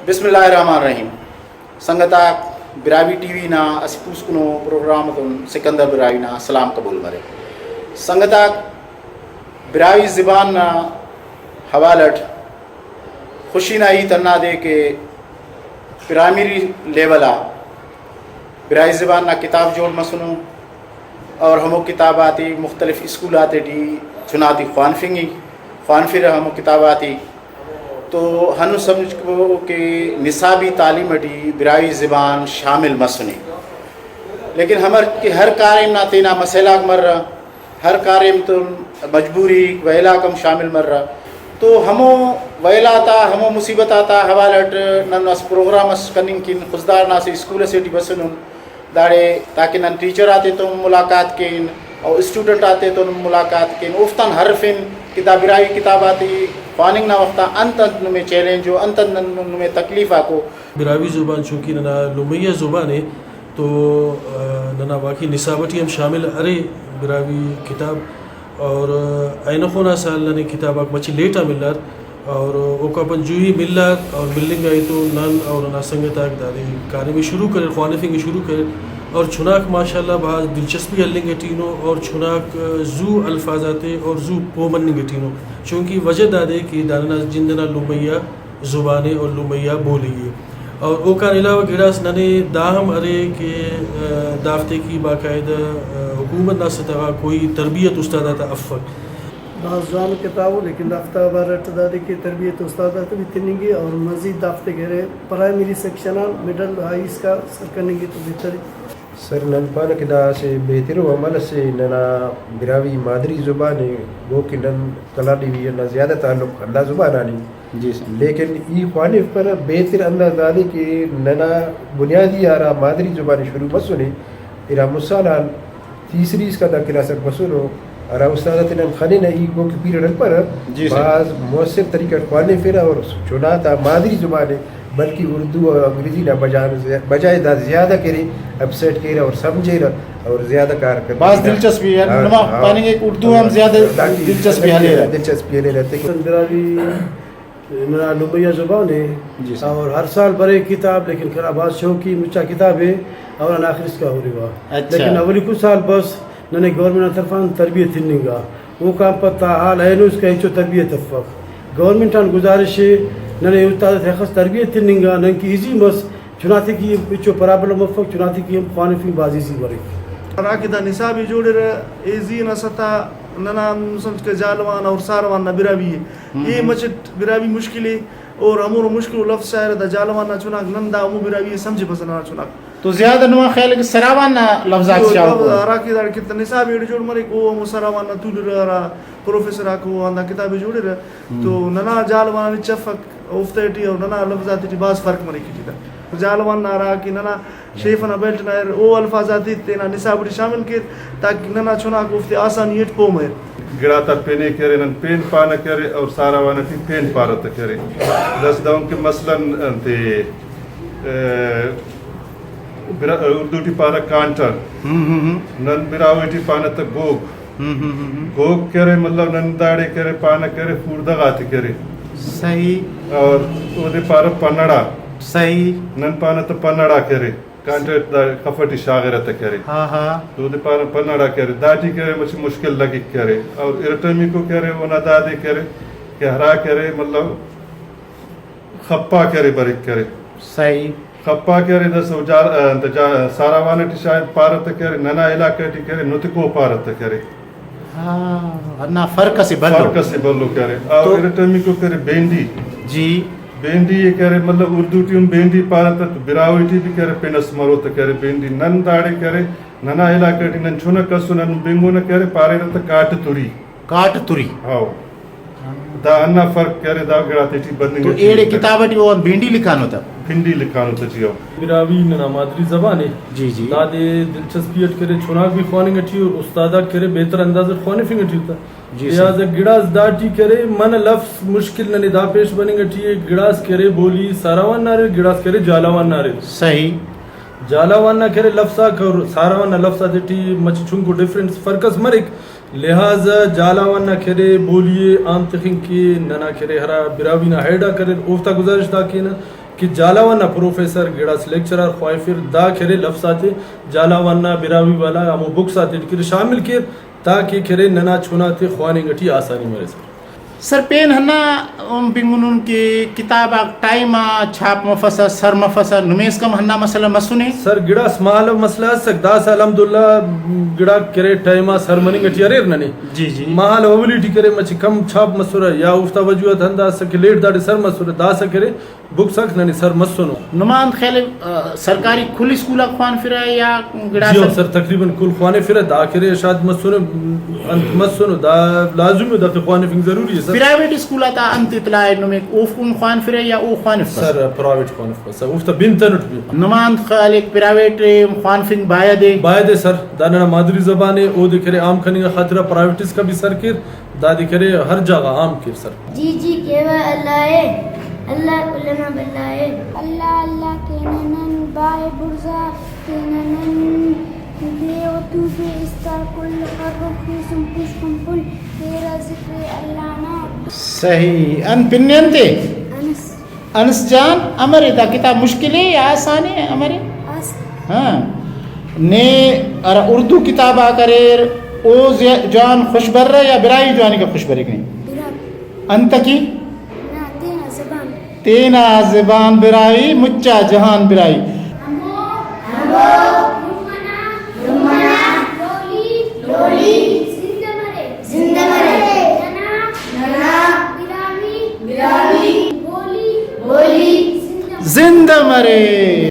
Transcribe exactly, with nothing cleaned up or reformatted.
بسم اللہ الرحمن الرحیم۔ سنگت آک، براہوئی ٹی وی نا اسہ پوسکنو پروگرام اتون سکندر براہوئی نا سلام قبول مرے۔ سنگت آک، براہوئی زبان نا حوالہ اٹ خوشی نا ہیت ہندادے کہ پرائمری لیول آ براہوئی زبان نا کتاب جوڑ مسنو اور ہمو کتاب آتے مختلف اسکول آتے ٹی چنا تے خوانفنگ ءِ، خوانفرہ ہمو کتاب آتے۔ تو ہندن سمجھکو کہ نصابی تعلیم ٹی براہوئی زبان شامل مسنے، لیکن ہمر کہ ہر کاریم نا تینا مسئلہ آک مرہ، ہر کاریم تون مجبوری ویل آک ہم شامل مرہ۔ تو ہمو ویل آتا، ہمو مصیبت آتا حوالہ اٹ نن اسہ پروگرام اس کننگ کن خضدار نا اسہ اسکول اسے ٹی بسنن۔ داڑے تاکہ نن ٹیچر آتے تون ملاقات کین اور اسٹوڈنٹ آتے تون ملاقات کین، اوفتان ہرفن کہ دا براہوئی کتاب آتے خواننگ نا وخت آ انت انت نمے چیلنج ءُ، انت انت نن-، نمے تکلیف آکو۔ براہوئی زبان چونکہ ننا لمئی آ زبان ءِ تو، آ، ننا واقعی نصاب ٹی ہم شامل ارے براہوئی کتاب، اور، آ، اینخو نا سال ننے کتاب آک مچہ لیٹ آ ملار، اور اوکان پد جوہی ملار اور ملنگ آ ای تو نن اور ننا سنگت آک دادے کاریم ءِ شروع کریر، خوانفنگ ءِ شروع کریر، اور چناک ماشاءاللہ بھاز دلچسپی ہلنگ ٹی انو اور چناک زو الفاظ آتے اور زو پہہ مننگ ٹی انو، چونکہ وجہ دادے کہ دا ننا جند ئنا لمئی آ زبان ءِ اور لمئی آ بولی ءِ۔ اور اوکان علاوہ گڑاس ننے دا ہم ارے کہ، آ، دافتے کہ باقاعدہ، آ، حکومت نا سطح غا کوئی تربیت استاد آتا افک۔ بھاز جوان کتاب ءُ، لیکن دافتا بارہ اٹ دادے کہ تربیت استاد آتے بھی تننگے اور مزید دافتے کہ ارے پرائمری سیکشن آن مڈل ہائی اسکا سر کننگے تو بہتر ءِ۔ سر، نن پانہ کہ دا اسہ بہترو عمل اسے، ننا براہوئی مادری زبان ءِ، گو کہ نن کلہانیوی نا زیادہ تعلق ہندا زبان آن ءِ۔ جی سر۔ لیکن ای خوانفپرہ بہتر انداز دادے کہ ننا بنیادی ہرا مادری زبان ءِ شروع مسنے، ارا مسال آن تیسری اسکان دا کلاس آک بسنو، ہرا استاد آتے نن خننہ، ای گوکہ پیریڈ ہلپرہ، جی سر۔ بھاز مؤثر طریقہ اٹ خوانفرہ اور چنا تا مادری زبان ءِ بلکہ اردو اور انگریزی نا بجان زی-، بجائے دا زیادہ کرے، اپسیٹ کیرہ اور سمجھیرہ اور زیادہ کار کرے۔ بھاز دلچسپی ہے۔ ہاں، نما ہاں۔ پاننگ ءِ کہ اردو ہم زیادہ داٹی دلچسپی ہلیرہ۔ دلچسپی ہلیرہ۔ تیکن براہوئی ننا لمئی آ زبان ءِ، جی سر۔ اور ہر سال برے کتاب، لیکن کنا بھاز شوقی مچا کتاب ءِ اور ہندا آخر اسکا ہورے وا۔ اچھا۔ لیکن اولیکو سال بس ننے گورنمنٹ نا طرفان تربیت تننگا۔ اوکان پد تا حال اینو اسکا ہچو تربیت افک۔ گورنمنٹ آن گزارش ءِ، ننے استاد آتے اخس تربیت تننگا، نن کہ ایزی مس، چناتے کہ ہچو پرابلم افک، چناتے کہ ہم خوانفنگ بھاز ایزی مریک۔ ہراکہ دا نصاب ءِ جوڑرہ، ایزی نا سطح ننا ہم سمجھ کہ جہلاوان اور ساراوان نا براہوئی ءِ۔ ہم۔ اے مچٹ براہوئی مشکل ءِ اور ہمونو مشکل و لفظ شاغرہ دا جہلاوان نا چناک، نن دا ہمو براہوئی ءِ سمجھپسہ ننا چناک۔ تو زیادہ نما خیال ہے کہ سراوان نا لفظ آک تو شاغ لفظ کو؟ ہراکہ داڑے کہ تہ نصاب ایڑے جوڑ مریک، او ہمو سراوان نا تولرہ، ہرا پروفیسر آک او ہندا کتاب ءِ جوڑرہ۔ ہم۔ تو ننا جہلاوان آن ہچ افک اوفتے ٹی، اور ننا لفظ آتے ٹی بھاز فرق مریک ٹی تہ۔ جہلاوان نا ہراکہ ننا شیف ئنا بیلٹ نا ارے، او الفاظ آتے تینا نصاب ٹی شامل کیر، تاکہ ننا چناک اوفتے آسانی اٹ پہہ مریر۔ گڑاتا پن ءِ کہ ارے، نن پین پانہ کہ ارے اور ساراوان ٹی پین پارہ تہ کہ ارے۔ داسہ دہن کہ مثلاً انتے، ا، برا-، اردو ٹی پارہ کانٹر۔ ہم، ہم، ہم۔ نن براہوئی ٹی پانہ تہ گوگ۔ ہم، ہم، ہم، ہم۔ گوگ کہ ارے، مطلب نن داڑے کہ ارے، پانہ کہ ارے، خوڑدہ غاتے کہ ارے۔ صحیح۔ اور اودے پارہ پنڑا۔ صحیح۔ نن پانہ تہ پنڑا کہ ارے۔ کانٹر دا خف ٹی شاغرہ تہ کہ ارے۔ ہاں، ہاں۔ تو اودے پارہ پنڑا کہ ارے، داٹی کہ ارے مچہ مشکل لگک کہ ارے۔ اور ارٹمیکو کہ ارے، اونا دادے کہ ارے کہ ہرا کہ ارے، مطلب، خپا کہ ارے، بریک کہ ارے۔ صحیح۔ خپا کہ ارے، داسہ او جا-، انت جا-، ساراوان ٹی شاید پارہ تہ کہ ارے، ننا علاقہ ٹی کہ ارے، نتکو پارہ تہ کہ ارے۔ ہاں، ہندا فرق اسہ بھلو۔ فرق اسہ بھلو کہ ارے۔ اور تو ارٹمیکو کہ ارے بینڈی۔ جی۔ بینڈی ءِ کہ ارے، مطلب، اردو ٹی ہم بینڈی پارہ تہ، تو براہوئی ٹی بھی کہ ارے پن اس مرو تہ کہ ارے بینڈی۔ نن داڑے کہ ارے، ننا علاقہ ٹی نن چنک اسو، نن بنگنہ کہ ارے پاریرہ تہ کاٹ تری۔ کاٹ تری۔ ہاؤ۔ دا ہندا فرق کہ ارے، دا گڑاتے ٹی بننگ تو اٹی ایڑے ارے۔ کتاب ٹی اوان بینڈی لکھانو تہ۔ بینڈی لکھانو تہ جی، ہاؤ۔ براہوئی ننا مادری زبان ءِ۔ جی، جی۔ دادے دلچسپی اٹ کرے، چناک بھی خواننگ اٹی اور استاد آک کرے بہتر انداز اٹ خوانفنگ اٹی تہ۔ جی سر۔ لہٰذا گڑاس داٹی کرے، منہ لفظ مشکل ننے دا پیش بننگ اٹی ءِ، گڑاس کرے بولی ساراوان نا ارے، گڑاس کرے جہلاوان نا ارے۔ صحیح۔ جہلاوان نا کرے لفظ آک اور ساراوان نا لفظ آتے ٹی مچہ چنکو ڈفرنس، فرق اس مریک۔ لہٰذا جہلاوان نا کرے بولی ءِ عام تخنگ کہ ننا کرے ہرا براہوئی نا ہیڈ آک اریر، اوفتا گزارش دا کینہ۔ کہ جھالاوان نا پروفیسر گڑاس لیکچرر خواہفر دا کرے لفظ آتے جھالاوان نا براہوئی والا ہمو بکس آتیٹی کرے شامل کیر، تاکہ کرے ننا چنا تے خواننگ ٹی آسانی مرے سر۔ سر، پین ہندا ہم بنگنن کہ کتاب آک ٹائم آ چھاپ مفسہ، سر مفسہ، نمیسکان ہندا مسئلہ مسنے؟ سر، گڑاس مہالو مسئلہ اسک، داسہ الحمدللہ گڑاک کرے ٹائم آ سر مننگ ٹی اریر ننے۔ جی، جی۔ مہالو اولی ٹی کرے مچہ کم چھاپ مسرہ یا اوفتا وجوہات ہندا اسک کہ لیٹ داڑے سر مسرہ، داسہ کرے بکس آک ننے سر مسنو۔ نما انت خیال ءِ، آ، سرکاری کل اسکول آک خوانفرہ یا گڑاس؟ جی ہو سر، تقریباً کل خوانفرہ، دا کرے شاید مسنے، انت مسنو، دا لازمی ءِ، دافتے خوانفنگ ضروری ءِ سر۔ پرائیویٹ اسکول آتا انت اطلاع ءِ نمے، اوفکن خوانفرہ یا او خوانفپسہ؟ سر، پرائیویٹ خوانفپسہ، اوفتا بنت ئٹ بھی۔ نما انت خیال ءِ، پرائیویٹ ءِ خوانفنگ باید ءِ؟ باید ءِ سر، دا ننا مادری زبان ءِ، اودے کرے عام کننگ نا خاطران پرائیویٹ اسکا بھی سر کیر۔ دادے کرے ہر جاگہ عام کیر سر۔ جی جی کیوہ اللہ ءِ، اللہ کل ئنا بھلا ءِ۔ اللہ اللہ کینہ نن بائے بڑزا، کینہ نن دے و تو دے استار کل، خرخ خیسن پوسکن پل، تیرا ذکر اللہ نا۔ صحیح۔ ان پن انت ءِ؟ انس۔ انس جان، امر ءِ دا کتاب مشکل ءِ یا آسان ءِ، امر ءِ؟ آسان۔ ہاں۔ نے ہرا اردو کتاب آک اریر، او زی-، جوان خوش برہ یا براہوئی جوانیکا خوش بریک نے؟ براہوئی۔ انتکہ؟ نا، تینا زبان۔ تینا زبان براہوئی، مچا جہان براہوئی۔ ہمو، ہمو، لمہ نا، لمہ نا، لولی، لولی، زندہ مرے۔ زندہ مرے۔ ننا، ننا، براہوئی، براہوئی، بولی، بولی، زندہ مرے۔ زندہ مرے۔